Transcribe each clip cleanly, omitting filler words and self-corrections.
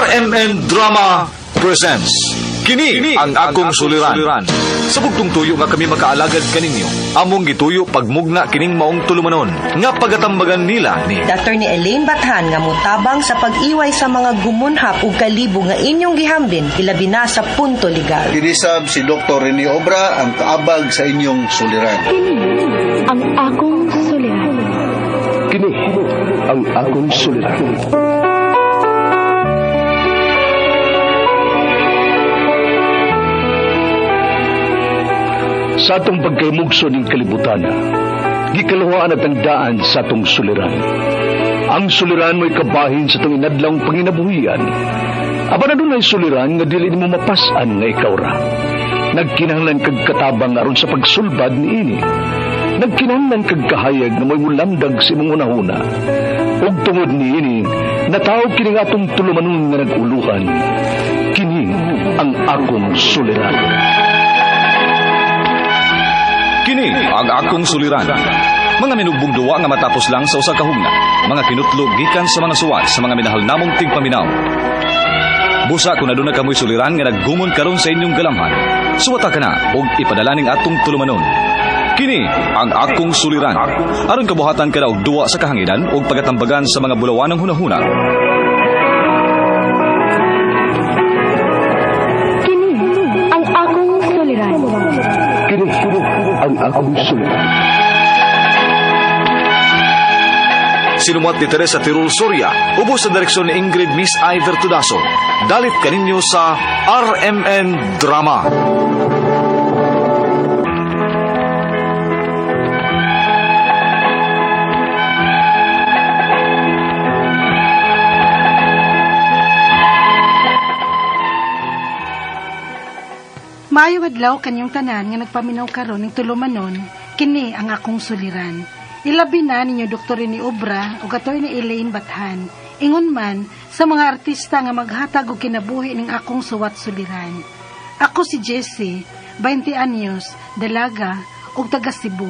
RMN Drama presents Kini ang Akong Suliran. Sa bugtong tuyo nga kami makaalagad kaninyo, among gituyo pagmugna kining maong tulumanon nga pagatambagan nila ni Attorney Elaine Bathan nga motabang sa pag-iway sa mga gumunhap ug kalibo nga inyong gihambin ilabi na sa punto legal. Kinisab si Dr. Rene Obra ang kaabag sa inyong suliran. Kini ang akong suliran. Kini ang akong suliran. Sa atong pagkaymugso ning kalibutan, gikaluhaan at ang daan sa atong suliran. Ang suliran mo'y kabahin sa atong inadlawng panginabuhian. Apan adunay suliran nga dili nimo mapas-an nga ikaw ra. Nagkinahanglan kag katabang aron sa pagsulbad niini. Nagkinahanglan kag kahayag nga mo'y mulamdag sa imong hunahuna. Ug tungod niini, nataw kini nga atong tulumanon nga nag-uluhan. Kini ang akong suliran. Kini ang Akong Suliran. Mga minugbong duwa nga matapos lang sa usa ka hugna. Mga kinutlog gikan sa mga suwat sa mga minahal namong tigpaminaw. Busa kung aduna kamoy suliran nga naggumon karon sa inyong galamhan, suwata ka na og ipadala ning atong tulumanon. Kini ang Akong Suliran. Aron kabuhatan ka na og duwa sa kahanginan ug pagatambagan sa mga bulawanang hunahuna. Kini ang akong suliran. Kini ang akong suliran. Sinumuat ni Teresa Tirul Soria, ubos sa direksyon ni Ingrid Miss Iver Tudaso. Dalit kaninyo sa RMN Drama. Maayong adlaw kanyong tanan nga nagpaminaw karon ning tulumanon, kini ang akong suliran. Ilabi na ninyo Dr. ni Obra ug Attorney Elaine Bathan. Ingon man sa mga artista nga maghatag og kinabuhi ning akong suwat suliran. Ako si Jessie, 20 anyos, dalaga ug taga Cebu.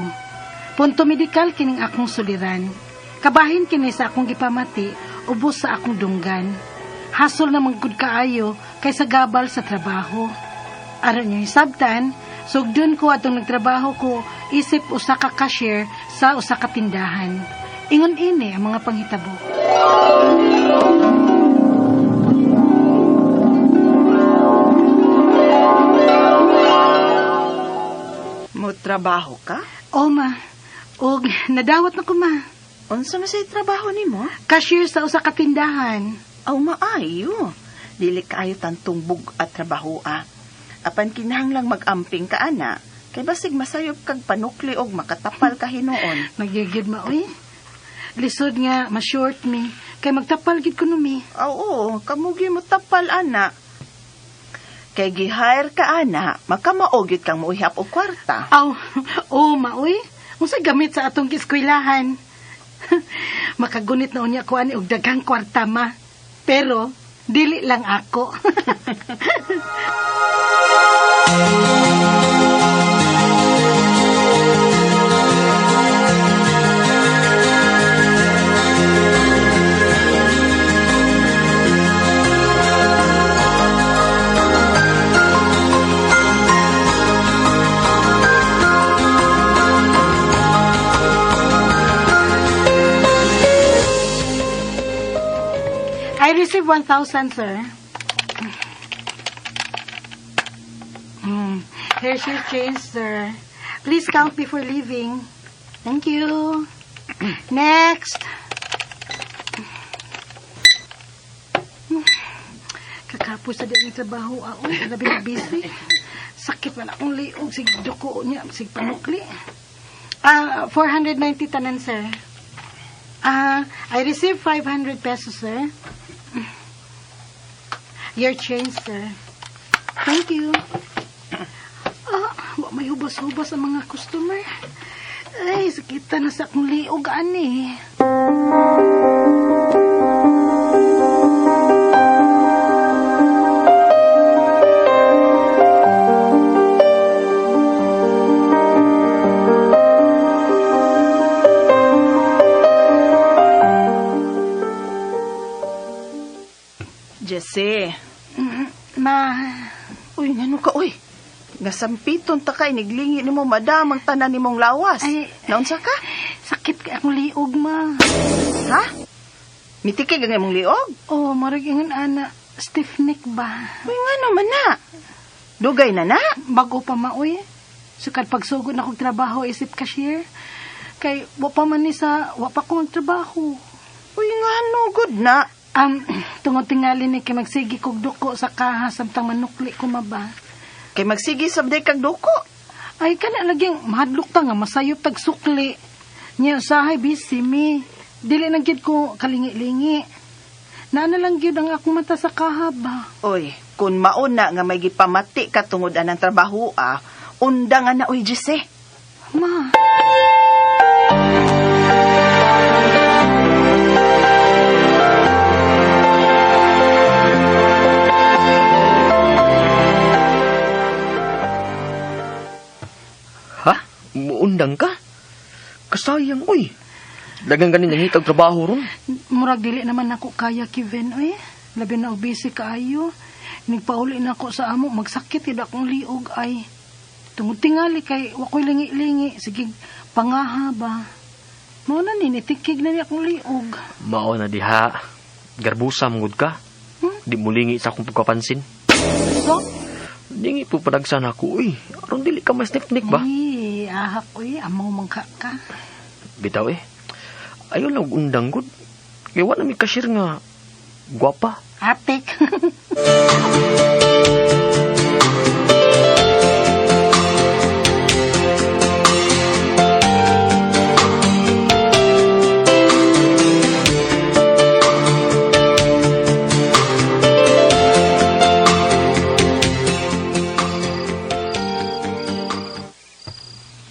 Punto medikal kining akong suliran. Kabahin kini sa akong gipamati ubos sa akong dunggan. Hasol na manggod kaayo kaysa gabal sa trabaho. Aron niyo hisabtan, sugdon ko atong nagtrabaho ko isip usa ka cashier sa usa ka tindahan. Ingon ini ang mga panghitabo. Mo trabaho ka? O ma, og nadawat na ko, ma. Unsa man say trabaho nimo? Cashier sa usa ka tindahan. Aw maayo. Dili kaayo tantong bug at trabaho ah. Apan kinahanglang mag-amping ka ana. Kay basig masayop kag panukli og makatapal ka hinuon. Nagyagid ma oy. Lisod nga ma-short mi kay magtapal gid kuno mi. Aw oo, kamugi mo tapal ana. Kay gi-hire ka ana, makamaog gyud kang moihap og kwarta. Aw, o ma oy. Unsa gamit sa atong eskwelahan? Makagunit na unya ko ani og daghang kwarta, ma. Pero dili lang ako. I received 1,000, sir. Here's your change, sir. Please count before leaving. Thank you. Next. Kakapos sa di ang trabaho. Ah, uy, grabe na busy. Sakit man akong liog. Sige, duko niya. Sige, panukli. Ah, 490 tanan, sir. Ah, I received 500 pesos, sir. Your change, sir. Thank you. Ah, wa may hubas-hubas ang mga customer. Ay, sakita na sa akong liog, ani. Jesse. Ma, Uy, ngano ka, uy? Nga sampiton ta kay niglingi nimo madam ang tanan nimong lawas. Ay. Naunsa ka? Sakit kay akong liog, ma. Ha? Mitikig ang imong liog? Oh, marag ingon ana, stiff neck ba? Uy, ngano man na? Dugay na na? Bago pa ma, uy. Sukad pagsugod na kong trabaho isip cashier. Kay wa pa man ni sa wa pa ko trabaho. Uy, ngano good na? Tungod tingali ni kay magsige kog duko sa kaha samtang manukli ko maba. Kay magsige sabday kag duko. Ay kana laging mahadlok ta nga masayop tag sukli. Nya usahay busy mi. Dili na gyud ko kalingi-lingi. Naa na lang gyud ang akong mata sa kaha ba. Uy, kun mauna nga may gipamati ka tungod anang trabaho ah, undang ana uy Jesse. Ma. Ha? Muundang ka? Kasayang, uy. Dagang ganin nangitag trabaho ron. Murag dili naman ako kaya Kevin oy. Labi na og busy kaayo. Nagpauli na ako sa amo magsakit gid akong liog ay. Tungod tingali kay wa koy lingi-lingi sige pangaha ba. Mao na ni nitikig na ni akong liog. Mao na diha. Garbusa mangud ka. Di mo lingi sa akong pagkapansin. So, Lingi po padagsan ako, uy. Aron dili ka masnipnik ba? Ay, ahak oy, amaw man ka ka. Bitaw eh. Ayaw lang og undang gud. Kaya wa na mi cashier nga gwapa. Atik.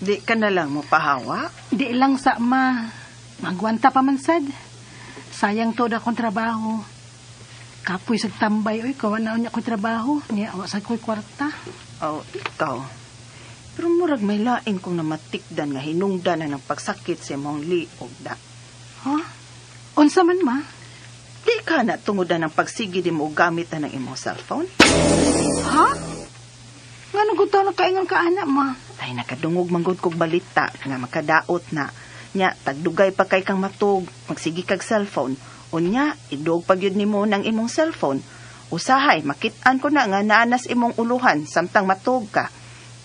Di ka na lang mo pahawa? Di lang sa ma. Magwanta pa man sad. Sayang to akong trabaho. Kapoy sa tambay oy, kawa na unya ko'y trabaho. Niya wa sa ko'y kwarta. Oh, ikaw. Pero murag may lain kong namatikdan nga hinungdan na ng pagsakit sa imong liog da. Ha? Unsa man ma? Di ka na tungod na ng pagsigi di mo gamit na ng imong cellphone? Ha? Ngano gud na kaingon ka ana ma? Ay, nakadungog manggod kog balita nga makadaot na. Nya, tagdugay pa kay kang matug, magsigi kag cellphone. Unya, idog pa gyud nimo ng imong cellphone. Usahay, makit-an ko na nga naanas imong uluhan samtang matug ka.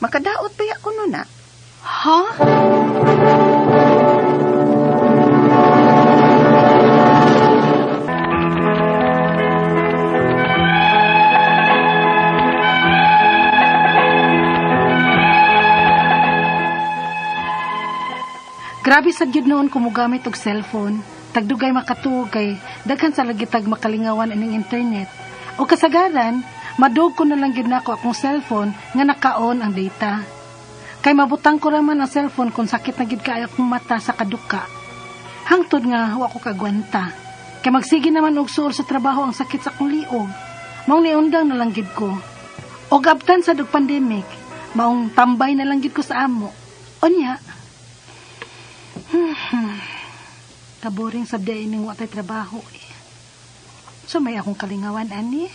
Makadaot pa ya kuno na. Ha? Grabe sa gyud noon ko mogamit og cellphone. Tagdugay makatuog kay daghan sa lagi tag makalingawan ining internet. O kasagaran, madug ko na lang gyud nako akong cellphone nga naka-on ang data. Kay mabutang ko raman ang cellphone kung sakit na gyud kaayo akong mata sa kaduka. Hangtod nga wa ko kagwanta. Kay magsige naman og suol sa trabaho ang sakit sa akong liog. Maong niundang na lang gyud ko. Og abtan sa dug pandemic, maong tambay na lang gyud ko sa amo. Unya, kaboring sabday ining wa tay trabaho eh. So may akong kalingawan ani.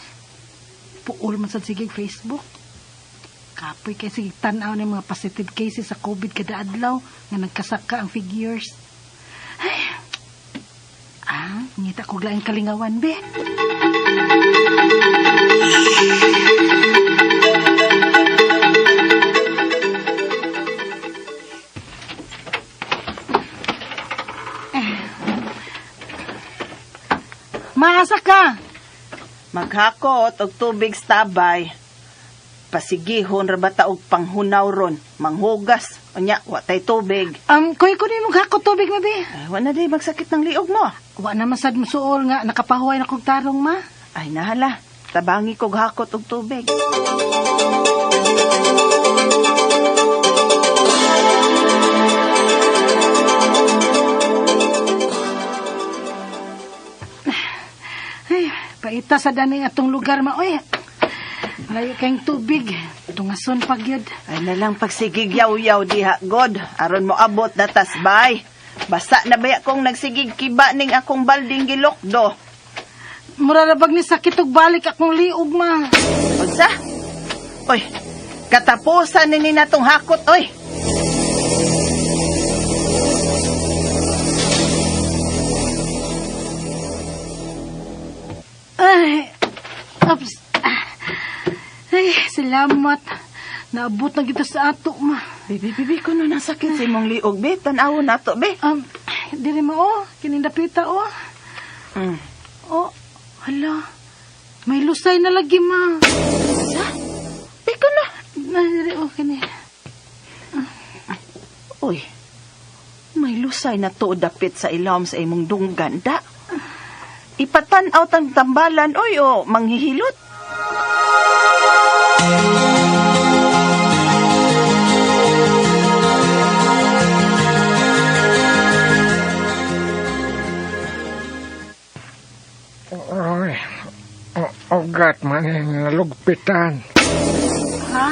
Puol man sad sige Facebook. Kapoy kay sige tan-aw ng mga positive cases sa COVID kada adlaw nga nagkasaka ang figures. Ay. Ah, ngita ko laing kalingawan be. Maasa ka. Maghakot og tubig sa tabay. Pasigihon ra ba ta og panghunaw ron, manghugas. Unya, wa tay tubig. Kuy ko ni mo hakot tubig mabi. Ay, wa na di magsakit ng liog mo. Wa na man sad musuol nga nakapahuway na kog tarong ma. Ay nahala, tabangi kog hakot og tubig. Ay, paita sa daning atong lugar ma. Oy, layo kayong tubig. Tungason pag yun. Ay na lang pagsigig yaw-yaw diha, God. Aron mo abot na tasbay. Basa na baya kong nagsigig kiba ning akong balding gilokdo. Mura ra bag ni sakit og balik akong liog, ma. Unsa? Oy, katapusan ni natong hakot, oy. Ay, ups. Ay, salamat. Naabot na kita sa ato, ma. Bibi, bibi, kuno nang sakit sa imong liog, be. Tan-awon nato, be. Diri ma, oh. Kinindapita, oh. Oh, hala. May lusay na lagi, ma. Sa? Be, kuno. Na, diri, oh, kini. Uy, may lusay na to dapit sa ilawom sa imong dunggan, da. Ipatan-aw tang tambalan, oy, o manghihilot. Oy, ugat man yung nalugpitan. Ha?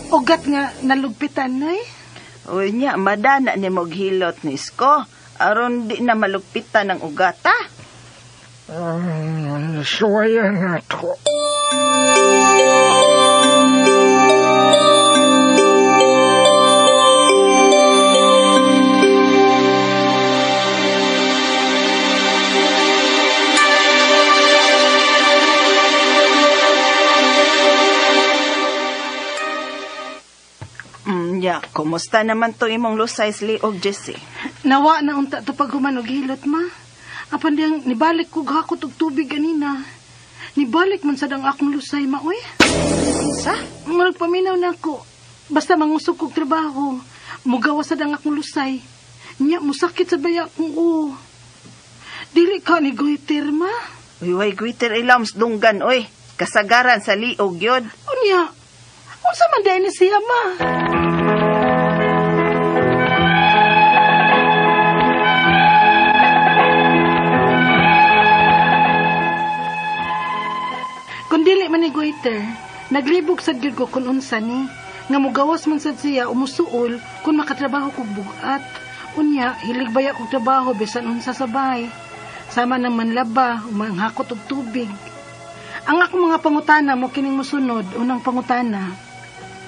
Ugat nga nalugpitan, nay? Uy niya, madana ni mog hilot ni Isko. Aron di na malugpitan ang ugat, ha? Suwayan na to. Ya, kumusta naman to imong lusay sa liog, Jessie? Nawa na unta to pag human og hilot, ma. Apan diyang nibalik ko gakot og tubig ganina. Nibalik man sad ang akong lusay, ma, oy. Sa? Magpaminaw na ako. Basta mangusog kog trabaho. Mugawa sad ang akong lusay. Nya, musakit sa baya akong uo. Dili ka ni goiter, ma. Uy, way goiter ilams dunggan, oy. Kasagaran sa liog yun. Unya, unsa man dahil ni siya, ma? Kung dili man ni goiter, naglibog sad gyud ko kung unsa ni. Nga mugawas man sad siya umusuol kung makatrabaho kog bugat. Unya, hilig baya kog trabaho bisan unsa sa bahay. Sama nang manlaba, manghakot og tubig. Ang akong mga pangutana mo kining mosunod, unang pangutana.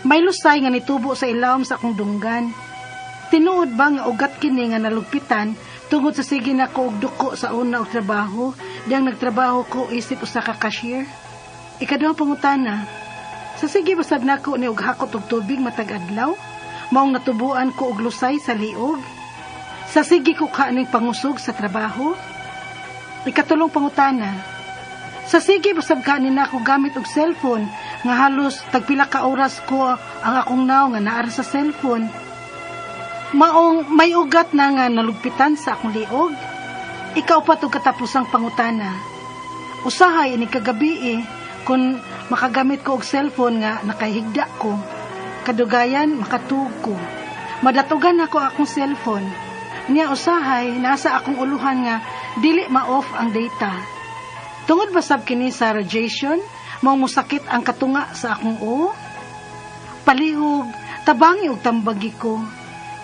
May lusay nga nitubo sa ilawom sa akong dunggan. Tinuod ba nga ugat kini nga nalugpitan tungod sa sige na ko og duko sa una og trabaho, diyang nagtrabaho ko isip usa ka cashier? Ikaduhang pangutana, sa sige basab nako ni og hakot og tubig matag adlaw, maong natubuan ko og lusay sa liog? Sa sige ko kaaning pangusog sa trabaho? Ikatulong pangutana, sa sige basab kanin nako gamit og cellphone nga halos tagpila ka oras ko ang akong naw nga naa sa cellphone. Maong may ugat na nga nalugpitan sa akong liog? Ikaw pa tog katapusang pangutana. Usahay ini kagabi kung makagamit ko og cellphone nga nakahigda ko. Kadugayan makatuog ko. Madatugan ako akong cellphone. Niya usahay nasa akong uluhan nga dili ma-off ang data. Tungod ba sab kini sa radiation, mao mosakit ang katunga sa akong ulo? Palihog, tabangi og tambagi ko.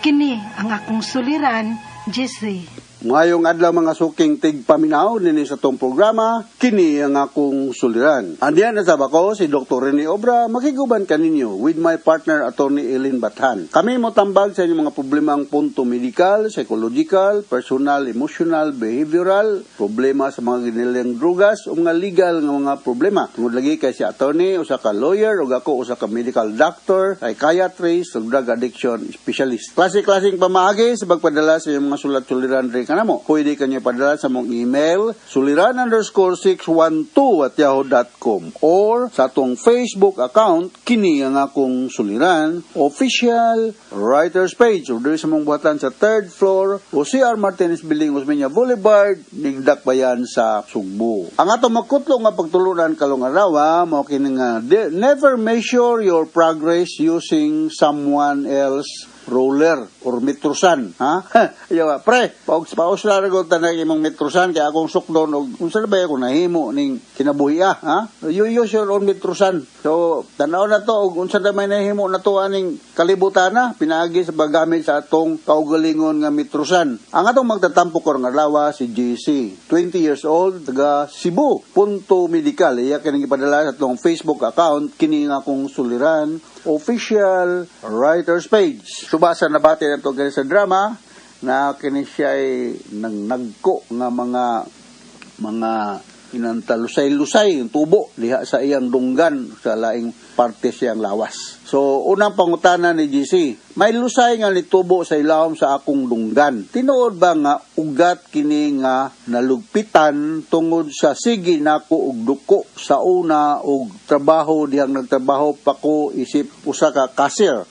Kini ang akong suliran, Jessie. Ngayong adlaw mga suking tigpaminaw nini sa tong programa, kini ang akong suliran. Andiyan na sab ako si Dr. Rene Obra, makiguban kaninyo with my partner Attorney Ellen Bathan. Kami mo tambag sa inyong mga problemang punto medical, psychological, personal, emotional, behavioral, problema sa mga ginilang drugas o mga legal nga mga problema. Tungod lagi kay si attorney usa ka lawyer ug ako usa ka medical doctor, psychiatrist ug drug addiction specialist. Klase-klaseng pamaagi sa pagpadala sa inyong mga sulat-suliran diri kanamo. Pwede kanyo padala sa mong email suliran_612@yahoo.com or sa atong Facebook account kini ang akong suliran official writers page or diri sa mong buhatan sa third floor o CR Martinez Building, Osmeña Boulevard, Nigdakbayan sa Sugbo. Ang atong makutlo nga pagtulunan karong adlaw mao kini nga never measure your progress using someone else Ruler or metrosan, ha? Ayaw, pre, pausla ra ko tanay imong metrosan kay akong sukdon og unsa na ba ako nahimo ning kinabuhi, ah, ha? You use your own metrosan. So, tanaw na to og unsa na may nahimo na to aning kalibutan na pinaagi sa paggamit sa atong kaugalingon nga metrosan. Ang atong magtatampo karong adlaw si JC, 20 years old, taga Cebu, Punto Medical. Iya kining ipadala sa atong Facebook account, kini nga akong suliran official writers page. Subasa nabati na to sa drama na kini siya ay nang nagko nga mga inanta lusay-lusay yung tubo diha sa iyang dunggan sa laing parte siyang lawas. So, unang pangutana ni GC, "May lusay nga nitubo sa ilawom sa akong dunggan. Tinuod ba nga ugat kini nga nalugpitan tungod sa sige nako og duko sa una og trabaho dihang nagtrabaho pa ko isip usa ka cashier?"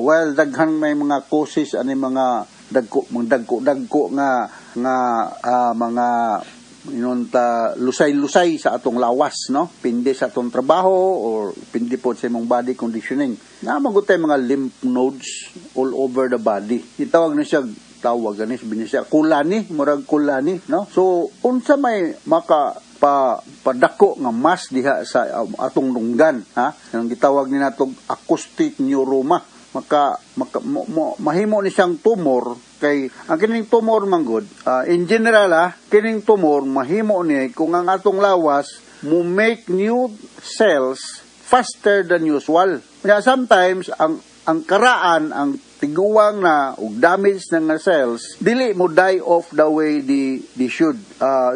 Well, daghan may mga causes ani mga dagko, mga dagko dagko nga nga mga inunta lusay-lusay sa atong lawas, no? Pindi sa atong trabaho or pindi po sa imong body conditioning. Naa man gud mga lymph nodes all over the body. Itawag na siya, tawag gani siya kulani, murag kulani, no? So unsa may maka pa padako nga mass diha sa atong dunggan, ha? Ang gitawag ni natong acoustic neuroma, maka, maka mo, mo, mahimo ni siyang tumor, kay ang kining tumor manggod, in general, kining tumor mahimo ni kung ang atong lawas mo make new cells faster than usual. Kaya sometimes ang karaan, ang tiguang na ug damage na nga cells dili mo die off the way di should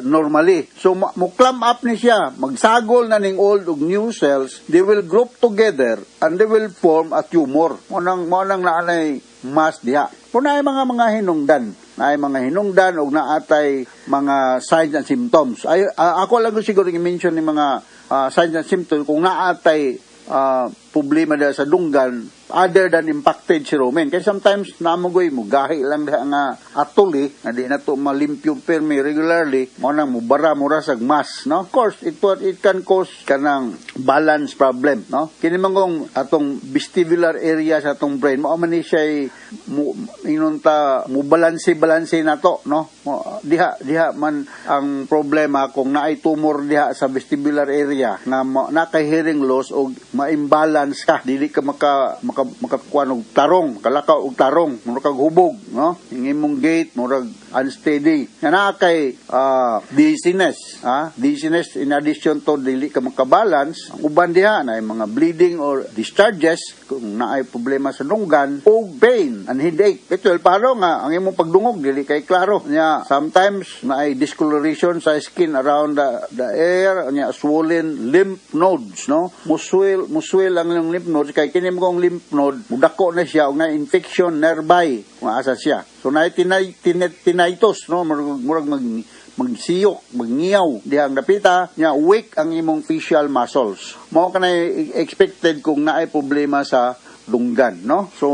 normally. So mo clamp up ni siya, magsagol na ning old ug new cells, they will group together and they will form a tumor. Mo nang naanay mass diha. Kung naay mga hinungdan, naay mga hinungdan ug naatay mga signs and symptoms. Ay, ako lang siguro i-mention ni mga signs and symptoms kung naatay problema dahil sa dunggan other than impacted cerumen. Kaya sometimes namugoy mo gahi lang diha nga atuli nga di na to malimpyo permi regularly, mo nang mubara mura sag mass, no? Of course, it can cause kanang balance problem, no? Kini man kung atong vestibular area sa atong brain mao man ni siya mo inunta mo balanse balanse na to, no? Mo, diha diha man ang problema kung naay tumor diha sa vestibular area nga na kay hearing loss og ma-imbalance ka, dili ka maka maka makakuan og tarong, kalakaw og tarong, murag kag hubog, no? Ang imong gait murag unsteady nga naa kay dizziness, ha? Dizziness in addition to dili ka makabalance. Ang uban diha na mga bleeding or discharges kung naay problema sa dunggan, og pain and headache. Ito paro nga ang imong pagdungog dili kay klaro nya. Sometimes naay discoloration sa skin around the ear nya, swollen lymph nodes, no? Muswell ang imong lymph nodes kay kini mo lymph node mudako na siya og na infection nearby kung asa siya. So naay tinnitus, no? Murag magsiyok, magngiyaw dihang dapita nya, weak ang imong facial muscles. Mao kanay expected kung naay problema sa dunggan, no? So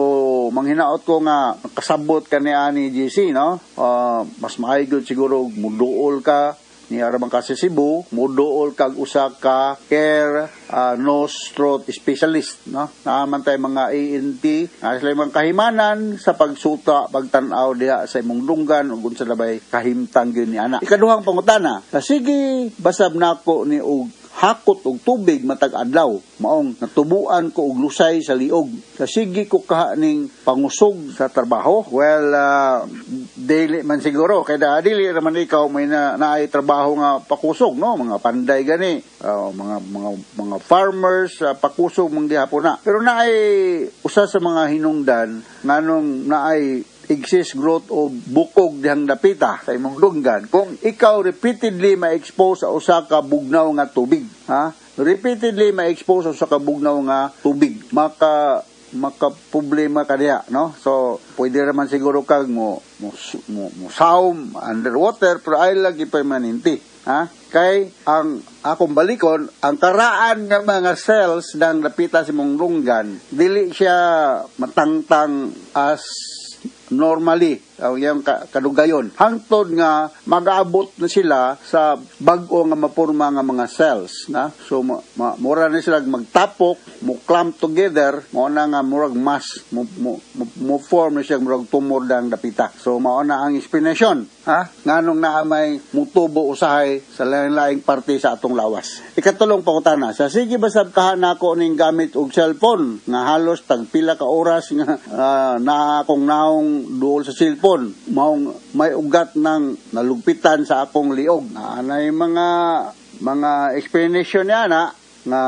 manghinaot ko nga kasabot ka ni ani GC, no? Mas maayo gyud siguro muduol ka ni aramang ka sa Cebu, muduol kag usa ka ear, nose, throat specialist, no? Naaman tay mga ENT, naa sila mga kahimanan sa pagsuta, pagtan-aw diha sa imong dunggan ug unsa labay kahimtang gyud ni ana. Ikaduhang pangutana, sige basab nako ni og hakot og tubig matag adlaw, maong natubuan ko og lusay sa liog. Sa sige ko kaha ning pangusog sa trabaho?" Well, dili man siguro kay da dili raman ikaw may na naay trabaho nga pakusog, no? Mga panday gani, mga farmers, pakusog mang gihapon na. Pero naay usa sa mga hinungdan nganong naay excess growth o bukog dihang dapita sa imong dunggan kung ikaw repeatedly ma-expose sa usa ka bugnaw nga tubig, ha? Repeatedly ma-expose sa usa ka bugnaw nga tubig, maka maka problema ka diha, no? So pwede raman siguro kag mo sawm underwater, pero ay lagi permanente, ha? Kay ang akong balikon, ang karaan nga mga cells ng dapita sa imong dunggan dili siya matangtang as normally. Ang iyang kadugayon hangtod nga magaabot na sila sa bag-o nga mapurma nga mga cells na. So mura na sila magtapok, mo clamp together, mao na nga murag mass mo form na siya, murag tumor dang dapita. So mao na ang explanation, ha, nganong naa may mutubo usahay sa laing-laing parte sa atong lawas. Ikatulong pangutana: sa sige ba sab kaha nako ning gamit og cellphone nga halos tagpila ka oras nga na akong naong duol sa cellphone, maong may ugat ng nalugpitan sa akong liog? Naanay mga explanation niya na nga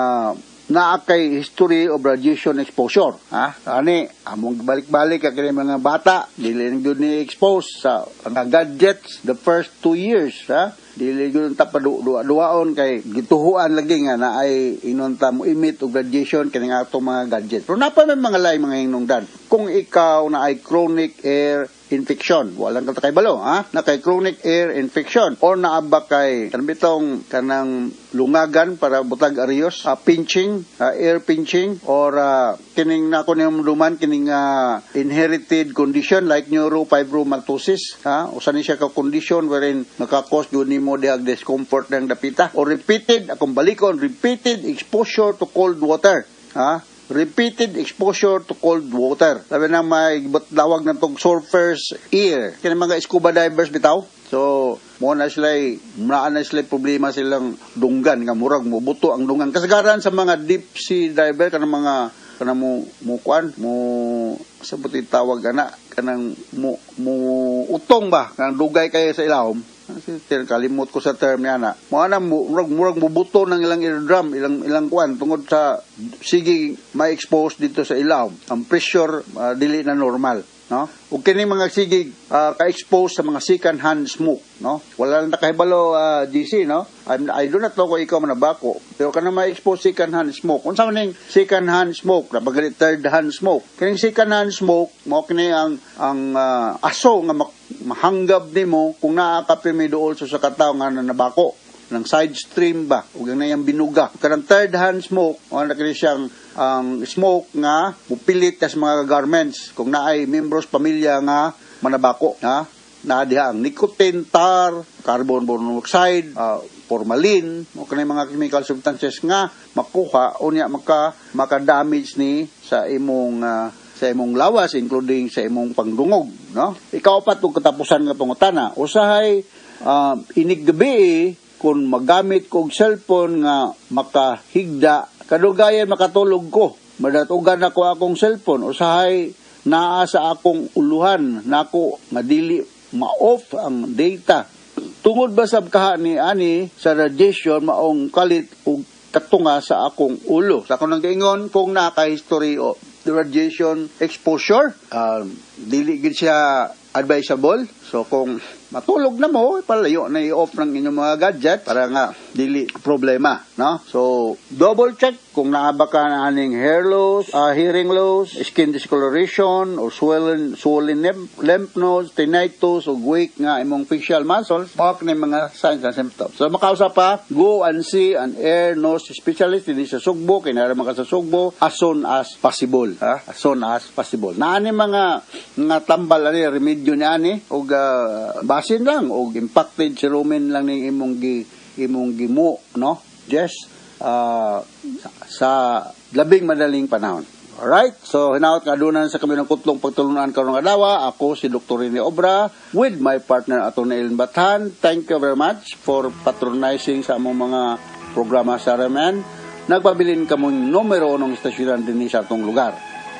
naa kay history of radiation exposure, ha. Ani among balik-balik ka, kini mga bata dili gyud ni expose sa mga gadgets the first 2 years, ha. Dili gyud ta paduaon kay gituhuan lagi nga na ay inon ta mo emit og radiation kini nga atong mga gadget. Pero napa may mga laing mga hinungdan. Kung ikaw na ay chronic ear infection, walang ka kay balo, ha, na kay chronic ear infection or naa ba kay kanang bitong kanang lungagan para butag arios, pinching, ear pinching, or kining nako niyong duman kining inherited condition like neurofibromatosis, ha, usa ni siya ka condition wherein maka-cause gyud nimo dihag discomfort ng dapita, or repeated, akong balikon, repeated exposure to cold water, ha, repeated exposure to cold water. Sabi na may tawag na tong surfer's ear. Kini mga scuba divers bitaw. So, mo na sila, naa na sila problema silang dunggan nga murag mo buto ang dunggan. Kasagaran sa mga deep sea diver, kanang mga kanang mo mo kuan mo sa buti tawag ana, kanang mo mo utong ba, kanang dugay kayo sa ilawom. Kasi kalimot ko sa term niya na. Mo ana mo murag mubuto ng ilang eardrum, ilang kuan tungod sa sige ma-expose dito sa ilawom. Ang pressure dili na normal, no? Ug kini mga sige ka-expose sa mga second hand smoke, no? Wala lang nakahibalo, GC, no? I do not know kung ikaw manabako, pero kanang ma-expose second hand smoke. Unsa man ning second hand smoke? Napagali third hand smoke. Kining second hand smoke mao kini ang aso nga mahanggab nimo kung naa ka pirmi duol sa katawo nga nanabako ng side stream ba ug ang nayang binuga. Kanang third hand smoke, mo na kini siyang ang smoke nga mupilit sa mga garments kung naay membros pamilya nga manabako, ha. Naa diha ang nicotine, tar, carbon monoxide, formalin, mo kanay mga chemical substances nga makuha unya maka damage ni sa imong lawas, including sa imong pangdungog, no? Ikaapat ug katapusan nga pangutana: usahay inig gabi kung magamit kog cellphone nga makahigda, kadugayan makatulog ko, madatugan ako akong cellphone, usahay naa sa akong uluhan nako nga dili ma-off ang data. Tungod ba sab kaha ni ani sa radiation maong kalit og katunga sa akong ulo? Sa akong nang giingon, kung naka-history o radiation exposure, dili gid siya advisable. So kung matulog na mo, palayo na i-off ng inyong mga gadget para nga dili problema, no? So double check kung naa ba ka na aning hair loss, hearing loss, skin discoloration or swollen lymph nodes, tinnitus o weak nga imong facial muscles, mao ni mga signs and symptoms. So makausap pa, go and see an ear nose specialist dinhi sa Sugbo, kay naa man ka sa Sugbo, as soon as possible, ha? As soon as possible. Naa ni mga nga tambal ani, remedyo niya ani og basin lang og impacted cerumen lang ning imong gimo, no? Yes, sa labing madaling panahon. Alright, so hinaot nga adunan sa kami ng kutlong pagtulunan karong adlaw. Ako si Dr. Rene Obra with my partner, Atty. Ellen Bathan. Thank you very much for patronizing sa among mga programa sa RMN. Nagpabilin kamong numero ng istasyonan dinhi sa atong lugar.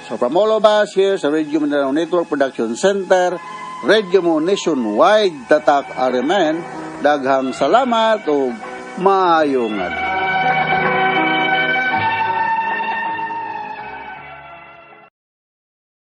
So from all of us here sa Radio Mindanao Network Production Center, Radio Mo Nationwide, Tatak RMN, daghang salamat ug maayong adlaw.